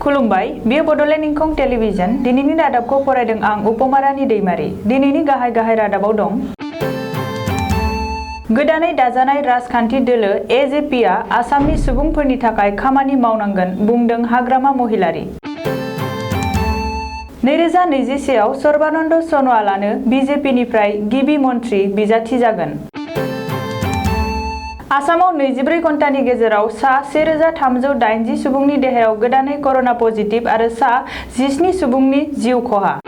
खुलुमबाय बेयो बड'लेण्ड इंखं टेलिभिजन दिनैनि रादाबखौ फरायदों आं उपमारानि दैमारि। दिनैनि गाहाय रादाबाव दं। गोदानै दाजानाय राजखान्थि दोलो एजेपिआ आसामनि सुबुंफोरनि थाखाय खामानि मावनांगोन बुंदों हाग्रामा महिलारि। 2021 आव सर्बानन्द सन'वालानो बिजेपिनिफ्राय गिबि मन्थ्रि बिजाथि जागोन। आसामाव 24 घन्टानि गेजेराव सा 1380 सुबुंनि देहायाव गोदानै कर'ना पजिटिभ आरो सा 17 सुबुंनि जिउ खहा।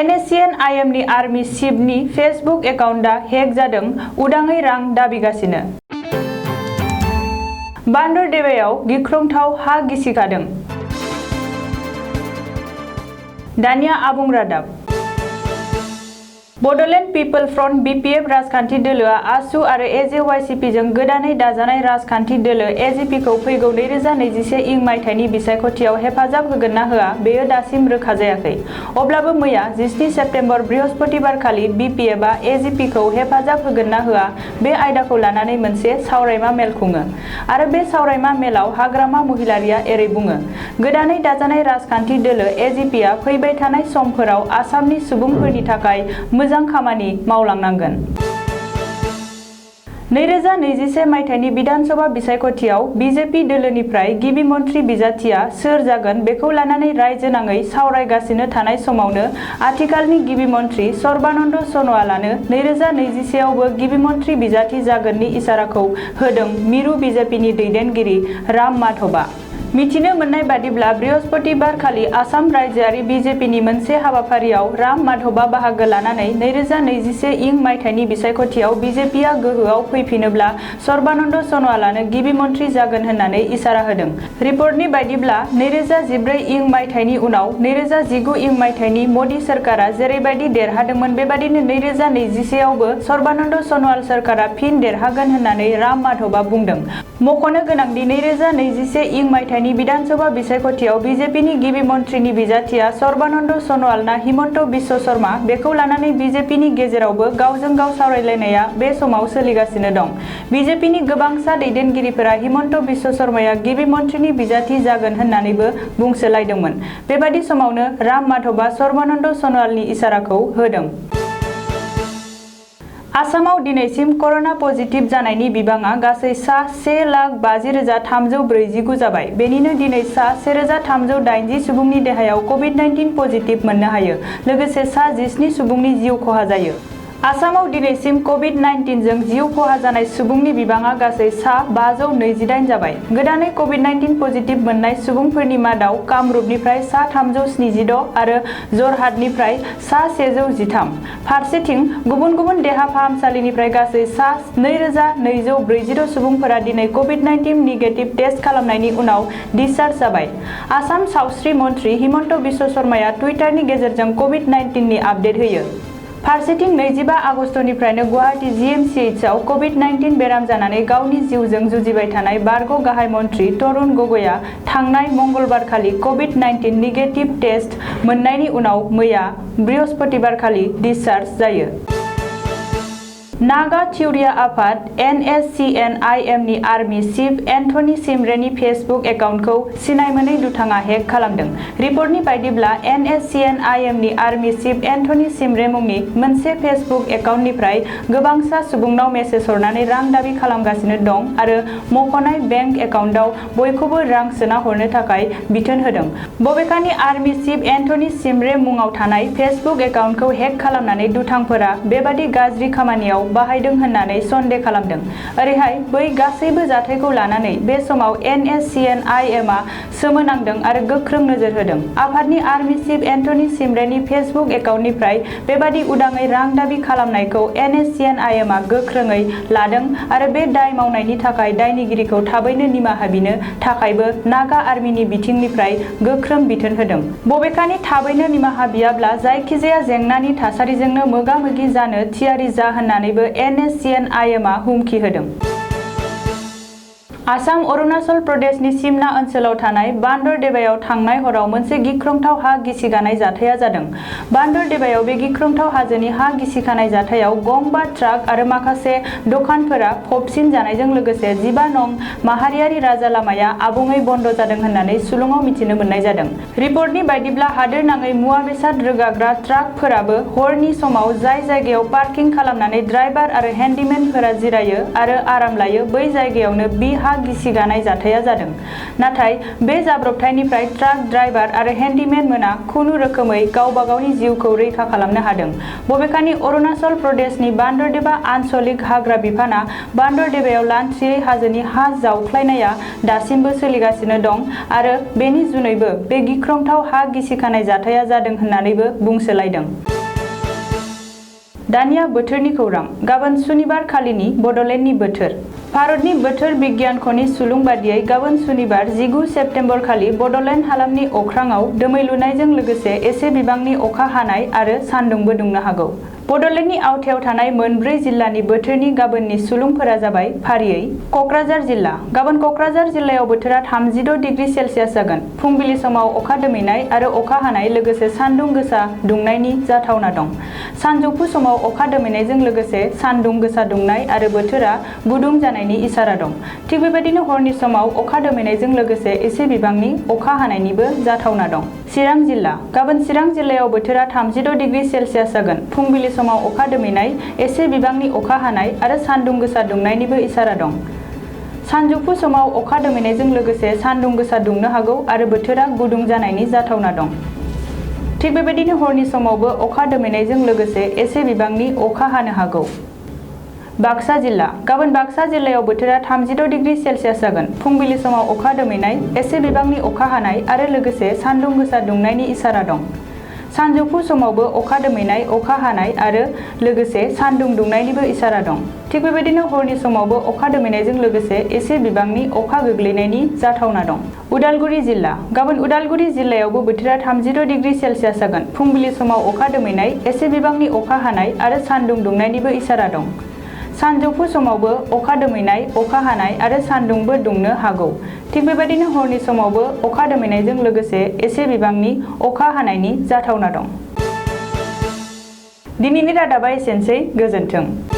NSCN-IMनि आर्मि चिफनि फेसबुक एकाउन्टआ हेक जादों उदाङै रां दाबिगासिनो। बान्दर देबायाव गिख्रंथाव हा गिसिखादों। दानिया आबुं रादाब। बड'लेण्ड पिपल फ्रन्ट BPF राजखान्थि दोलोआ आसु आरो AJYCPजों गोदानै दाजानाय राजखान्थि दोलो एजेपिखौ फैगौ 2021 इं मायथाइनि बिसायख'थियाव हेफाजाब होगोन ना होआ बेयो दासिम रोखा जायाखै। अब्लाबो मैया 17 सेप्तेम्बर बृहस्पतिबारखालि BPFआ एजेपिखौ हेफाजाब होगोन ना होआ बे आयदाखौ लानानै मोनसे सावरायमा मेल खुङो। आरो बे सावरायमा मेलाव हाग्रामा महिलारिया एरै बुङो। गोदानै दाजानाय राजखान्थि दोलो एजेपिआ फैबाय थानाय समफोराव आसामनि सुबुंफोरनि थाखाय मोजां खामानि मावलांनांगोन। 2021 मायथाइनि बिधानसभा बिसायख'थियाव बिजेपि दोलोनिफ्राय गिबि मन्थ्रि बिजाथिया सोर जागोन बेखौ लानानै रायजो नाङै सावरायगासिनो थानाय समावनो आथिखालनि गिबि मन्थ्रि सर्बानन्द सन'वालानो 2021 आवबो गिबि मन्थ्रि बिजाथि जागोननि इसाराखौ होदों मिरु बिजेपिनि दैदेनगिरि राम माधबआ। मिथिनो मोननाय बादिब्ला बृहस्पतिबारखालि आसाम रायजोआरि बिजेपिनि मोनसे हाबाफारियाव राम माधबआ बाहागो लानानै 2021 इं मायथाइनि बिसायख'थियाव बिजेपिआ गोहोआव फैफिनोब्ला सर्बानन्द सन'वालानो गिबि मन्थ्रि जागोन होननानै इसारा होदों। रिपर्टनि बायदिब्ला 2014 इं मायथाइनि उनाव 2019 इं मायथाइनि मदि सोरखारा जेरैबायदि देरहादोंमोन बेबादिनो 2021 आवबो सर्बानन्द सन'वाल सोरखारा फिन देरहागोन होननानै राम माधबआ बुंदों। मख'नो गोनांदि 2021 इं मायथाइनि बिधानसभा बिसायख'थियाव बिजेपिनि गिबि मन्थ्रिनि बिजाथिया सर्बानन्द सन'वाल ना हिमन्त बिश्व शर्मा बेखौ लानानै बिजेपिनि गेजेरावबो गावजों गाव सावरायलायनाया बे समाव सोलिगासिनो दं। बिजेपिनि गोबांसा दैदेनगिरिफोरा हिमन्त बिश्व शर्माया गिबि मन्थ्रिनि बिजाथि जागोन होननानैबो बुंसोलायदोंमोन। बेबादि समावनो राम माधबआ सर्बानन्द सन'वालनि इसाराखौ होदों। आसामाव दिनैसिम कर'ना पजिटिभ जानायनि बिबाङा गासै सा 1,50,349 जाबाय। बेनिनो दिनै सा 1,380 सुबुंनि देहायाव कभिड-19 पजिटिभ मोननो हायो। लोगोसे सा 17 सुबुंनि जिउ खहा जायो। आसामाव दिनैसिम कभिड-19 जों जिउ खहा जानाय सुबुंनि बिबाङा गासै सा 528 जाबाय। गोदानै कभिड-19 पजिटिभ मोननाय सुबुंफोरनि मादाव कामरुपनिफ्राय सा 376 आरो जरहाटनिफ्राय सा 113। फारसेथिं गुबुन गुबुन देहा फाहामसालिनिफ्राय गासै सा 2,246 सुबुंफोरा दिनै कभिड-19 निगेटिभ टेस्ट खालामनायनि उनाव डिसचार्ज जाबाय। आसाम सावस्रि मन्थ्रि हिमन्त बिश्व शर्माया टुइटारनि गेजेरजों कभिड-19 नि आपडेट होयो। फारसेथिं 25 आगस्तनिफ्रायनो गुवाहाटी GMCHआव कभिड-19 बेराम जानानै गावनि जिउजों जुजिबाय थानाय बारग' गाहाय मन्थ्रि तरुण गगैआ थांनाय मंगलबारखालि कभिड-19 निगेटिभ टेस्ट मोननायनि उनाव मैया बृहस्पतिबारखालि डिसचार्ज जायो। नागा थिउरिया आफाद NSCN-IMनि आर्मि चिफ एन्थनी चिमरेनि फेसबुक एकाउन्टखौ सिनायमोनै दुथाङा हेक खालामदों। रिपर्टनि बायदिब्ला NSCN-IMनि आर्मि चिफ एन्थनी चिमरे मुंनि मोनसे फेसबुक एकाउन्टनिफ्राय गोबांसा सुबुंनाव मेसेज हरनानै रां दाबि खालामगासिनो दं आरो मख'नाय बेंक एकाउन्टआव बयखौबो रां सोना हरनो थाखाय बिथोन होदों। बबेखानि आर्मि चिफ एन्थनी चिमरे मुङाव थानाय फेसबुक एकाउन्टखौ हेक खालामनानै दुथांफोरा बेबादि गाज्रि खामानियाव बाहायदों होननानै सन्देह खालामदों। ओरैहाय बै गासैबो जाथायखौ लानानै बे समाव NSCN-IMआ सोमोनांदों आरो गोख्रों नोजोर होदों। आफादनि आर्मि चिफ एन्थनी चिमरेनि फेसबुक एकाउन्टनिफ्राय बेबादि उदाङै रां दाबि खालामनायखौ NSCN-IMआ गोख्रोङै लादों आरो बे दाय मावनायनि थाखाय दायनिगिरिखौ थाबैनो निमाहा बिनो थाखायबो नागा आर्मिनि बिथिंनिफ्राय गोख्रों बिथोन होदों। बबेखानि थाबैनो निमाहा बियाब्ला जायखिजाया जेंनानि थासारिजोंनो मोगा-मोगि जानो थियारि जा होननानैबो NSCN-IMआ हुमखि होदों। आसाम अरुणाचल प्रदेशनि सिमना ओनसोलाव थानाय बान्दरदेबायाव थांनाय हराव मोनसे गिख्रंथाव हा गिसिगानाय जाथाया जादों। बान्दरदेबायाव बे गिख्रंथाव हाजोनि हा गिसिखानाय जाथायाव गंबा ट्राक आरो माखासे दखानफोरा फबसिन जानायजों लोगोसे 15 नं माहारियारि राजा लामाया आबुङै बन्द जादों होननानै सुलुङाव मिथिनो मोननाय जादों। रिपर्टनि बायदिब्ला हादोरनाङै मुवा बेसाद रोगाग्रा ट्राकफोराबो हरनि समाव जाय जायगायाव पार्किं खालामनानै ड्राइभार आरो हेन्डिमेनफोरा जिरायो आरो आराम लायो बै जायगायावनो बे हा गिसिगानाय जाथाया जादों। नाथाय बे जाब्रबथायनिफ्राय ट्राक ड्राइभार आरो हेन्डिमेन मोना खुनु रोखोमै गावबा गावनि जिउखौ रैखा खालामनो हादों। बबेखानि अरुणाचल प्रदेशनि बान्दरदेबा आन्सलिक हाग्रा बिफाना बान्दरदेबायाव लान्थ्रियै हाजोनि हा जावख्लायनाया दासिमबो सोलिगासिनो दं आरो बेनि जुनैबो बे गिख्रंथाव हा गिसिखानाय जाथाया जादों होननानैबो बुंसोलायदों। दानिया बोथोरनि खौरां। गाबोन सुनिबार खालिनि बड'लेण्डनि बोथोर। भारतनि बोथोर बिगियानख'नि सुलुं बादियै गाबोन सुनिबार 19 सेप्तेम्बर खालि बड'लेण्ड हालामनि अख्राङाव दोमैलुनायजों लोगोसे एसे बिबांनि अखा हानाय आरो सान्दुंबो दुंनो हागौ। बड'लेण्डनि आवथायाव थानाय मोनब्रै जिल्लानि बोथोरनि गाबोननि सुलुंफोरा जाबाय फारियै क'क्राझार जिल्ला। गाबोन क'क्राझार जिल्लायाव बोथोरा 36 डिग्री सेल्सियास जागोन। फुंबिलि समाव अखा दोमैनाय आरो अखा हानाय लोगोसे सान्दुं गोसा दुंनायनि जाथावना दं। सानजौफु समाव अखा दोमैनायजों लोगोसे सान्दुं गोसा दुंनाय आरो बोथोरा गुदुं जानायनि इसारा दं। थिग बेबायदिनो हरनि समाव अखा दोमैनायजों लोगोसे एसे बिबांनि अखा हानायनिबो जाथावना दं। चिरां जिल्ला। गाबोन चिरां जिल्लायाव बोथोरा 36 डिग्री सेल्सियास जागोन। फुंबिलि समाव अखा दोमैनाय, एसे बिबांनि अखा हानाय आरो सान्दुं गोसा दुंनायनिबो इसारा दं। सानजौफु समाव अखा दोमैनायजों लोगोसे सान्दुं गोसा दुंनो हागौ आरो बोथोरा गुदुं जानायनि जाथावना दं। थिग बेबायदिनो हरनि समावबो अखा दोमैनायजों लोगोसे एसे बिबांनि अखा हानो हागौ। बाक्सा जिल्ला। गाबोन बाक्सा जिल्लायाव बोथोरा 36 डिग्री सेल्सियास जागोन। फुंबिलि समाव अखा दोमैनाय, एसे बिबांनि अखा हानाय आरो लोगोसे सान्दुं गोसा दुंनायनि इसारा दं। सानजौफु समावबो अखा दोमैनाय, अखा हानाय आरो लोगोसे सान्दुं दुंनायनिबो इसारा दं। थिग बेबायदिनो हरनि समावबो अखा दोमैनायजों लोगोसे एसे बिबांनि अखा गोग्लैनायनि जाथावना दं। उदालगुरि जिल्ला। गाबोन उदालगुरि जिल्लायावबो बोथोरा 36 डिग्री सेल्सियास जागोन। फुंबिलि समाव अखा दोमैनाय, एसे बिबांनि अखा हानाय आरो सान्दुं दुंनायनिबो इसारा दं। सानजौफु समावबो अखा दोमैनाय, अखा हानाय आरो सान्दुंबो दुंनो हागौ। थिग बेबायदिनो हरनि समावबो अखा दोमैनायजों लोगोसे एसे बिबांनि अखा हानायनि जाथावना दं। दिनैनि रादाबा एसेनोसै। गोजोन्थों।